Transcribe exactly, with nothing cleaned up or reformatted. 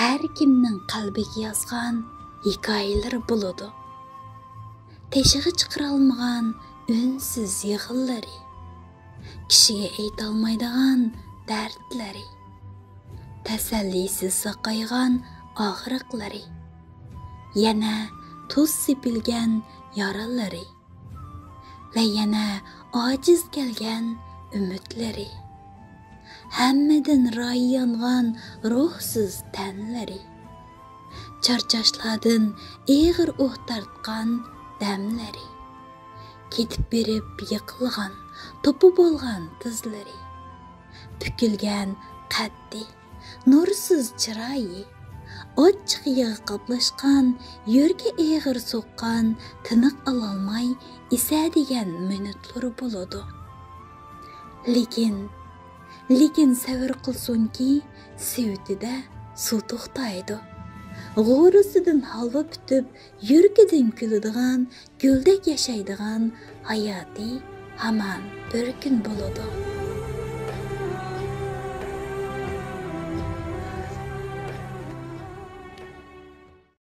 ھەر كىمنىڭ قەلبىگە يازغان ھېكايىلىرى بولىدۇ. تېشىغا چىقىرالمىغان ئۈنسىز يىغىلىرى، كىشىگە ئېيتالمايدىغان دەردلىرى، تەسەللىسىز ساقايغان ئاغرىقلىرى، يەنە تۇز سېپىلگەن يارىلىرى ۋە يەنە ئاجىز كەلگەن ئۈمىدلىرى، ھەممىدىن رايى يانغان روھسىز تەنلىرى، چارچاشلاردىن ئېغىر ئۇھ تارتقان دەملىرى، كېتىپ بېرىپ يىقىلغان، توپا بولغان تىزلىرى، پۈكۈلگەن قەددى، نۇرسىز چىرايى، ئاچچىق يىغا قاپلاشقان، يۈرىكى ئېغىر سوققان، تىنىق ئالالماي ئېسەدىگەن مىنۇتلىرى بولىدۇ. لېكىن، لېكىن سەۋر قىلسۇنكى، سېۋىتىدە سۇ توختايدۇ. غورىسىدىن ھالۋا پۈتۈپ، يۈرىكىدىن كۈلىدىغان، گۈلدەك ياشايدىغان ھاياتى ھامان بىر كۈن بولىدۇ.